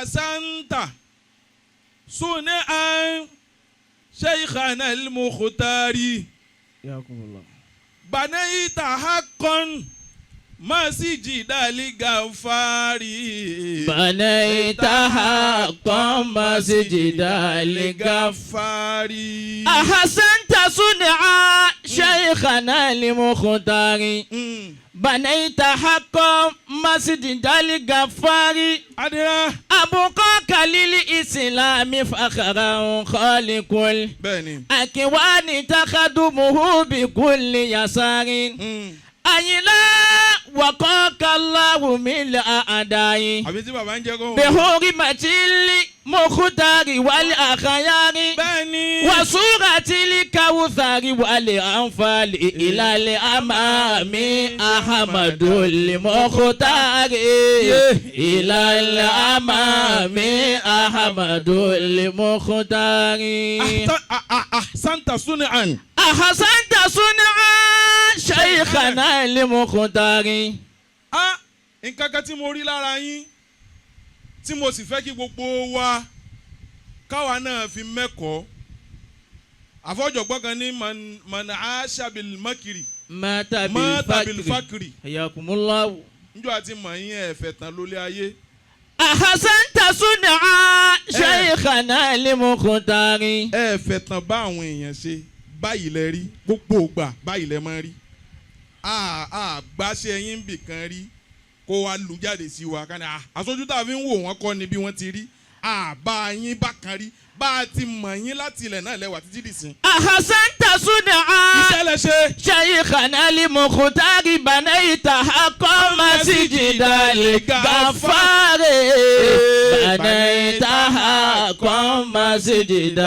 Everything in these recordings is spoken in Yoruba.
Ahsanta sun'an shaykhana al-Mukhtari. Banaita haqqan masjidal Ghaffari. بنيت حقا مسجد الغفار. Ghaffari. أحسنت صنعا شيخنا المختار. بنيت حقا مسجد الغفار. Adira. أبقاك للإسلام فخرا خالق Bẹ́ẹ̀ni. الأكوان تخدمه بكل يسار. أيلا وقاك الله من الأعداء Àbí tí bàbá ń jẹ́ kó. بحرمة المختار والأخيار Bẹ́ẹ̀ni. وسورة الكوثر والأنفال. إلى الأمام أحمد المختار، إلى الأمام أحمد المختار. Ahsanta sun'an. أحسنت صنعا شيخنا المختار. Ah, nǹkan kan tí mo rí lára yín tí mo sì fẹ́ kí gbogbo wa káwa náà fi mẹ́kọ̀ọ́, àfọ̀jọ̀gbọ́n kan ní man asha bil makri مات mata bil بالفقر. fakri. حياكم الله. Njọ́ àti mọ̀ yín ẹ̀fẹ̀ tán lólé ayé. أحسنت صنعا شيخنا المختار. Ẹ̀fẹ̀ tán bá àwọn èèyàn ṣe báyìí lẹ rí gbogbo ìgbà, báyìí lẹ máa rí. A gbàṣẹ yín bì kan rí kó wa lù jáde sí wa kánì àṣojú tá a fi ń wò wọ́n kọ́ ni bí wọ́n ti rí àbá yín bákan rí. Bá a ti mọ̀ yín láti ilẹ̀ náà lẹ́wà títí dìsín. أحسنت صنعا Iṣẹ́ lẹ ṣe. شيخنا المختار، بنيت حقا مسجد الغفار، بنيت حقا مسجد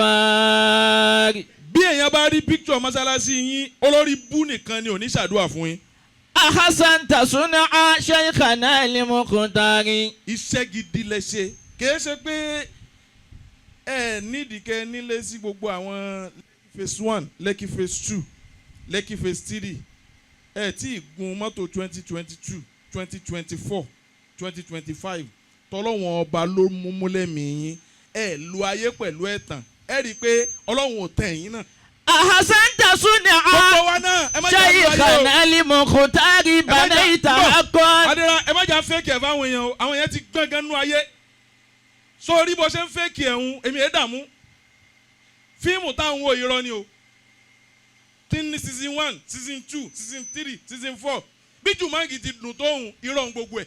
الغفار. Bí èèyàn bá rí picture mọ́sálásí yín, olórí bú nìkan ni ò ní ṣàdúrà fún yín. أحسنت صنعا شيخنا المختار. Iṣẹ́ gidi lẹ ṣe. Kìí ṣe pé ẹ nídìí kẹ nílé sí gbogbo àwọn phase one, Lekki phase two, Lekki phase three. Ẹ tí ì gun mọ́tò 2022, 2024, 2025. Tọ́lọ́wọ́n ọba ló mú múlẹ̀mí yín. Ẹ lu ayé pẹ̀lú ẹ̀tàn, ẹ rí i pé Ọlọ́run ò tẹ̀ yín náà. أحسنت صنعا Gbogbo wa náà, ẹ má jà lu ayé o. شيخنا المختار، بنيت حقا. Adéra, ẹ má jà fake ẹ̀ fáwọn èèyàn o. Àwọn èèyàn ti gbọ̀ngàn nú ayé sórí bó ṣe ń fake ẹ̀ ń. Èmi ẹ̀ dààmú fíìmù táwọn wo, irọ́ ni o, tí ní season one, season two, season three, season four. Bí Jumanji ti dùn tóun, irọ́ ń gbogbo ẹ̀.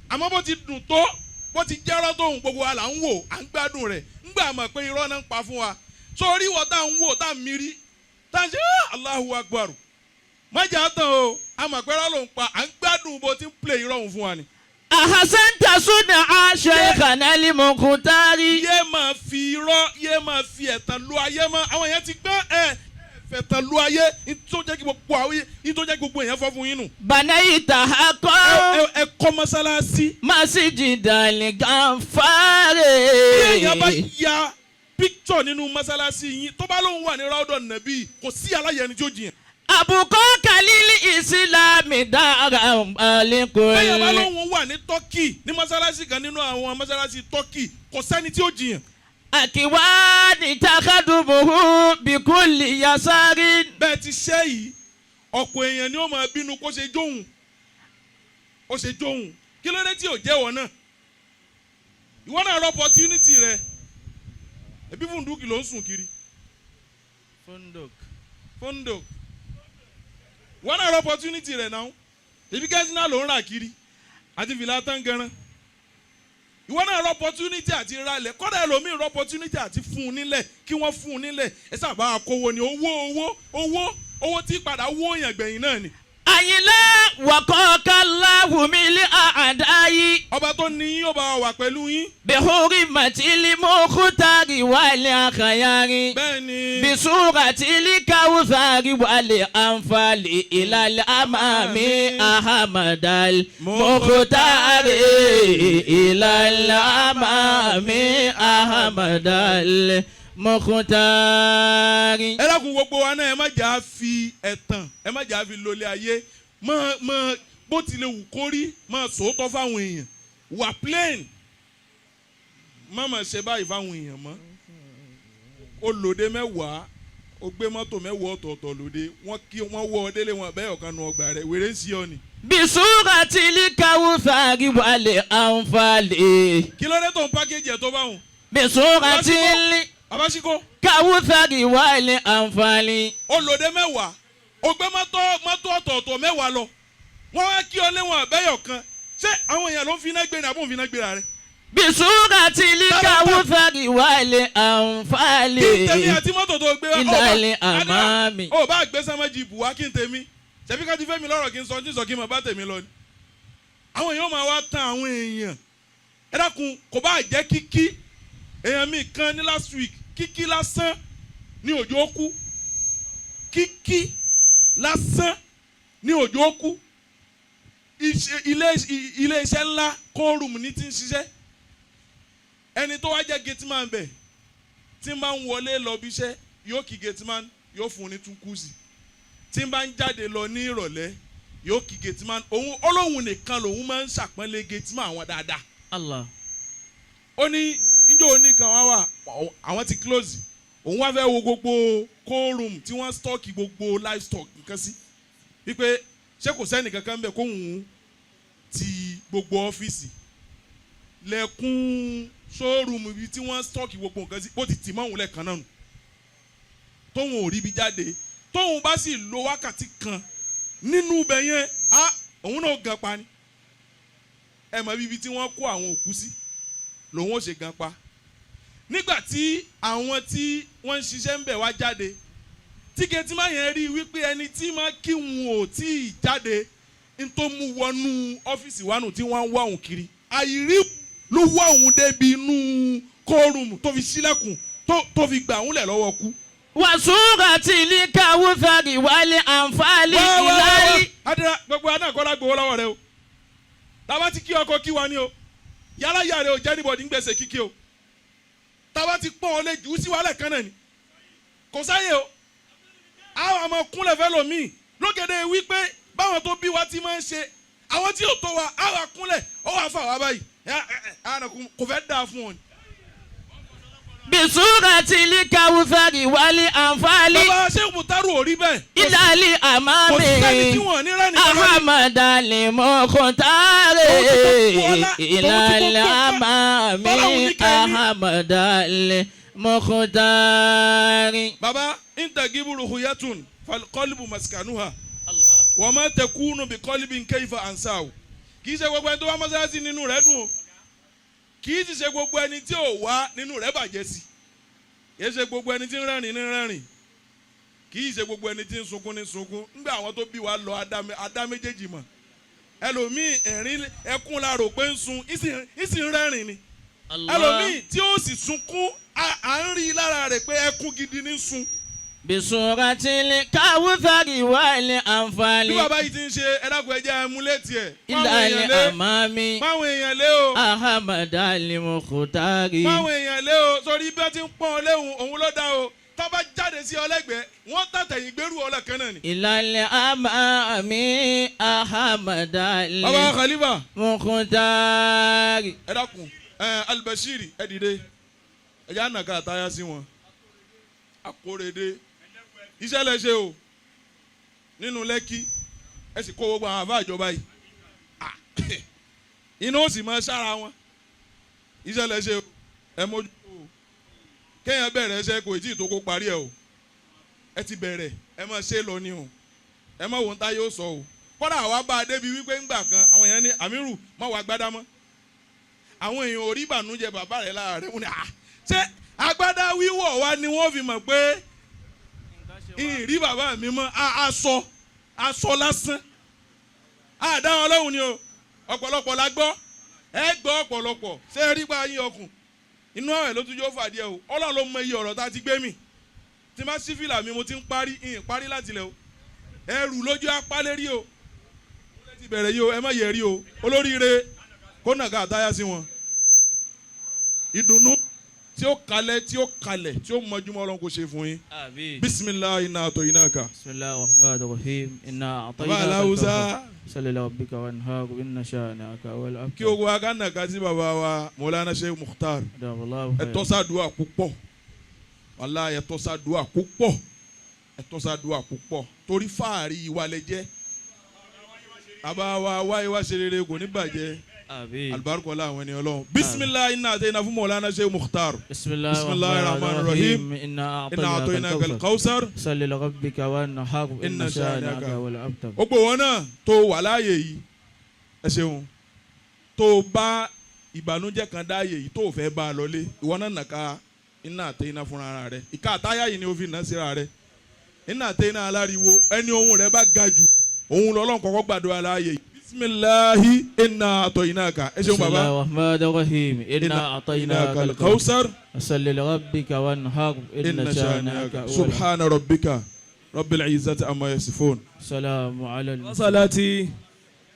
Àmọ́ bó ti dùn tó, bó ti jẹ́rọ́ tóun, gbogbo wa là ń wò, à ń gbádùn rẹ̀. Ńgbà mọ̀ pé irọ́ náà ń pa fún wa. Sórí wọ́n tá à ń wò, tá à ń mírí, tá à ń ṣe "Ah, Allahu Akbar", mọ̀jà tán o. Àmọ̀ pé irọ́ ló ń pa, à ń gbádùn bó ti ń play irọ́ òun fún wa ni. أحسنت صنعا شيخنا المختار. Yé máa fi irọ́, yé máa fi ẹ̀tàn lu ayé mọ́. Àwọn èèyàn ti gbọ́n. Ẹ̀ fẹ̀tàn lu ayé tó jẹ́ kí gbogbo àwọn yìí, tó jẹ́ kí gbogbo èèyàn fọ́ fún yín nù. بنيت حقا Ẹ kọ́ mọ́sálásí. مسجد الغفار. Bí èèyàn bá ya picture nínú mọ́sálásí yín, tó bá lóun wà ní ráúdọ̀ nàbí, kò sí aláyẹni tí ó jiyàn. أبقاك للإسلام دارا Bẹ́ẹ̀ bá لكل lóun wà ní Turkey, ní mọ́sálásí kan nínú àwọn mọ́sálásí Turkey, kò sẹ́ni tí ó jiyàn. الأكوان تخدمه بكل يسار. Bẹ́ẹ̀ ti ṣẹ́ yìí, ọ̀pọ̀ èèyàn ni ó máa bínú kó ṣe jóhun, ó ṣe jóhun. Kí ló dé tí ò jẹ́wọ́ náà? Ìwọ náà rọ opportunity rẹ. Ẹbí fúndùkì ló ń sùn kiri. Funduk. Fúndùk. Ìwọ náà rọ opportunity rẹ náà. Ebi gẹ́sínà ló ń rà kiri àti fìlà tán ganan. Ìwọ náà rọ opportunity àti ralẹ̀. Kọ́dà ẹlòmíì rọ opportunity àti fún un nílẹ̀, kí wọ́n fún un nílẹ̀. Ẹ sábà kówó ni owó, owó, owó, owó tí padà wó yàn gbẹ̀yìn náà ni. Àyìnlá waqakallahu mil a'da'i. Ọba tó ní yín, ó bá wà pẹ̀lú yín. Bihurmatil mukhtari wal akhyari. Bẹ́ẹ̀ ni. Bisuratil kawthari wal anfali ilal amami ahmadal mukhtari, ilal amami ahmadal mukhtari. Ẹ dákun, gbogbo wa náà, ẹ má jà á fi ẹ̀tàn, ẹ má jà á fi lólé ayé. Mọ mọ bó tilẹ̀ wù kó rí, máa sòótọ́ fáwọn èèyàn. Wà plain. Má mà ṣe báyìí fáwọn èèyàn mọ́. Ó lòdè 10, ó gbé mọ́tò 10 ọ̀tọ̀ọ̀tọ̀ lòdè, wọ́n kí wọ́n wọ́ ọ délé wọn bẹ́ẹ̀ ọ̀kan nu ọgbà rẹ̀, wèrè ń sí ọ ni. بسورة الكوثر والأنفال. Kí ló dé tó ń pákéjì ẹ̀ tó bá wọn? بسورة Abásíkó. الكوثر والأنفال. Ó lòdè 10, ó gbé mọ́tò ọ̀tọ̀ọ̀tọ̀ 10 lọ, wọ́n wá kí ọ léwọn àbẹ́yọ̀ kan. Ṣé àwọn èèyàn ló ń finá gbé ni àbó ń finá gbéra rẹ̀? بسورة الكوثر والأنفال. Kí n tèmi àti mọ́tò tó gbé wá. إلى الأمام. Ó bá gbé sánmọ́ jìbù wá, kí n tèmi. Ṣebí ká ti fẹ́ mi lọ́rọ̀ kí n sọ, tí sọ kí n máa bá tèmi lọ ni. Àwọn èèyàn máa wá tan àwọn èèyàn. Ẹ dákun, kò bá jẹ́ kíkí. Èèyàn mi kan ní last week, kíkí lásán ní òjò kú. Kíkí lásán ní òjò kú. Ilé iṣẹ́ ńlá kóòrùmù ní ti ń ṣiṣẹ́. Ẹni tó wá jẹ́ gateman bẹ̀ tí ń bá ń wọlé lọ bí iṣẹ́, yóò kí gateman, yóò fún un ní túkúsì. Tí ń bá ń jáde lọ ní ìrọ̀lẹ́, yóò kí gateman. Òun olóhùn nìkan lòun máa ń ṣàpọ́nlé gateman àwọn dáadáa. Allah. Ó ní njẹ́ òní kan wá wà, àwọn ti close, òun wá fẹ́ wo gbogbo cold room tí wọ́n stock gbogbo livestock nǹkan sí, wípé ṣé kò sẹ́ni kankan bẹ́ẹ̀ kóhun ti gbogbo ọ́fíìsì lẹ́kún showroom ibi tí wọ́n stock gbogbo nǹkan sí, bó ti tì mọ́ òun lẹ́ẹ̀kan náà nù, tóun ò rí ibi jáde. Tóun bá sì lo wákàtí kan nínú ibẹ̀ yẹn, á òun náà gan pa ni. Ẹ mọ ibi tí wọ́n kó àwọn òkú sí lòun ò ṣe gan pa. Nígbà tí àwọn tí wọ́n ń ṣiṣẹ́ ń bẹ̀ wá jáde, tí gateman yẹn rí wípé ẹni tí máa kí wọn ò tí ì jáde, n tó mú wọnú ọ́fíìsì wánu tí wọ́n ń wá òun kiri, àìrí ló wá òun débi inú kóòrùmù tó fi ṣílẹ̀kùn tó fi gbà òun lẹ̀ lọ́wọ́ kú. وسورة الكوثر والأنفال. Wá, wá, wá, wá. إلى Adira gbogbo aná kọ́lá gbowó lọ́wọ́ rẹ o. Tába ti kí ọkọ kí wa ni o, yálà yàrá o jẹ́ anybody ń gbèsè kíkí o. Tába ti pọ́n ọ lé jù ú sí wàhálà kan náà ni, kò sáyè o. Àwọn àmọ́ kúnlẹ̀ fẹ́ lòmíì lókèdè wípé báwọn tó bí wa ti máa ń ṣe, àwọn tí ò tó wa àwọn akúnlẹ̀ ó wà fà wá báyìí. Kò fẹ́ dáa fún ọ ni. بسورة الكوثر والأنفال. Bàbá Sheikh Mutaru ò rí bẹ́ẹ̀. إلى الأمام. Kò sẹ́ni tí wọ́n ní rẹ́ nìkan lórí. أحمد المختار. إلى الأمام أحمد المختار. Baba intagibu ruhuyatun falqalbu maskanuha wa ma takunu bi qalbin kayfa ansahu. Kì í ṣe gbogbo ẹni tó wá mọ́sálásí nínú rẹ̀ dùn o, kì í sì ṣe gbogbo ẹni tí ò wá nínú rẹ̀ bàjẹ́ sí. Kì í ṣe gbogbo ẹni tí ń rẹ́rìn ní rẹ́rìn, kì í ṣe gbogbo ẹni tí ń sunkún ní sunkún. Ńgbà àwọn tó bí wa lọ adá méjèèjì mọ̀, ẹlòmíì ẹ̀rín ẹkún la rò pé ń sun, ìsì ń rẹ́rìn ni. Ẹlòmíì tí ó sì sunkún, à ń rí i lára rẹ̀ pé ẹkún gidi ní sun. بسورة الكوثر والأنفال. Bí bàbá yìí ti ń ṣe, ẹ dákun, ẹ jẹ́ ẹ mú létí ẹ̀. إلى Máwọn èèyàn lé الأمام máwọn èèyàn lé o. أحمد المختار. Máwọn èèyàn lé o, sórí bí wọ́n ti ń pọ́n ọ léhùn òun ló dá o. Tó bá jáde sí ọ lẹ́gbẹ̀ẹ́, wọ́n tàtẹ̀yìn gbérù ọ lẹ́ẹ̀kan náà ni. إلى الأمام أحمد Bàbá Khalifa, المختار. ẹ dákun, ẹ Albashiri, ẹ dìde, ẹ jẹ́ ànàká àtayá sí wọn. Akórèdé iṣẹ́ lẹ ṣe o nínú Lẹ́kí, ẹ sì kó gbogbo àwọn àbá ìjọba yìí. Ah, iná ó sì máa ṣára wọn. Iṣẹ́ lẹ ṣe o, ẹ mójútó o. Kéèyàn bẹ̀rẹ̀ ẹṣẹ́ kò tí ì tó kó parí ẹ o. Ẹ ti bẹ̀rẹ̀, ẹ máa ṣe lọ ni o. Ẹ má wo ohun tá yóò sọ o. Kọ́dà àwa bá a débi wípé ńgbà kan àwọn èèyàn ní Àmírù má wàá gbádá mọ́. Àwọn èèyàn ò rí ìbànújẹ́ bàbá rẹ̀ lára rẹ̀, wọ́n ní à ṣé agbádá wíwọ̀ wa ni wọ́n fi mọ̀ pé ìrí bàbá mi mọ́. Aṣọ aṣọ lásán àdá ọlọ́run ni o. Ọ̀pọ̀lọpọ̀ la gbọ́, ẹ gbọ́ ọ̀pọ̀lọpọ̀. Ṣé ẹ rí pa yín ọkùn inú ọ̀rẹ́ ló tún yóò fàdí ẹ o. Ọlọ́run ló mọ iye ọ̀rọ̀ tá a ti gbé mi tí má sí fìlà mi, mo ti ń parí ìyìn parí láti ilẹ̀ o. Ẹrù lójú apá lérí o ti bẹ̀rẹ̀ yìí o. Ẹ má yẹ rí o. Olóríire kó nàga àtáyà sí wọn ìdùnnú. Tí ó kalẹ̀, tí ó kalẹ̀, tí ó mọjúmọ́, Ọlọ́run kò ṣe fún yín. Àmín. Bisimilahi iná àtọ̀ iná kà. بسم الله الرحمن الرحيم إنا Bàbá أعطيناك aláwùsá الكوثر صل لربك وانهار إن شانئك هو kí الأبتر. ogun akánà ká sí bàbá wa Mọ̀lánà Sheikh Mukhtar. أدام الله Ẹ tọ́ sàdúà púpọ̀, wàláhì, ẹ tọ́ sàdúà púpọ̀, ẹ tọ́ sàdúà púpọ̀, torí fáàrí ìwà lẹ jẹ́. Bàbá wa wáyé wá ṣe rere, kò ní bàjẹ́. Àmín. Alibarikola àwọn ènìyàn Ọlọ́run. Bisimilahi iná àti iná fún Mọ̀lánà Sheikh Mukhtar. بسم الله بسم الله الرحمن الرحمن الرحيم إنا iná àtọ̀ iná أعطيناك الكوثر kal-Kawthar. صل لربك وانحر إن إن شانئك شانئك هو الأبتر. Ó pè wọ́n náà tó wà láàyè yìí, ẹ ṣeun. Tó bá ìbànújẹ́ kan dáàyè yìí tó fẹ́ bá a lọlé, ìwọ náà nàka iná àtẹ iná fúnra ara rẹ. Ìka àtáyà yìí ni ó fi nà síra rẹ, iná àtẹ iná aláriwo. Ẹni ohun rẹ bá ga jù, òun lọ́lọ́run kọ́kọ́ gbàdúrà láàyè yìí. Bisimilahi iná àtọ̀ iná kà. Ẹ ṣeun بسم bàbá. الله الرحمن الرحيم إنا أعطيناك الكوثر kal-Kawthar صل لربك وانحر إن inna شانئك shani'aka هو الأبتر. Subhana rabbika rabbil izzati amma yasifun. سلام على المرسلين. Sọláàtì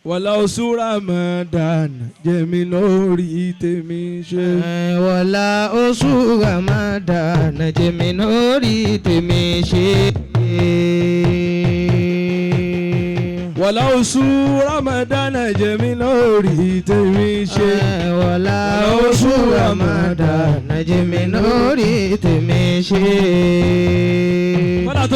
wàlá oṣù Ramadan jẹ̀mí lórí tèmi ṣe. Wọlá oṣù Ramadan jẹ́mi lórí tèmi ṣe. Wàlá oṣù Ramadan jẹ̀mí lórí tèmi ṣe. Wọlá oṣù Ramadan jẹ́mi lórí tèmi ṣe. Kọ́lá tó.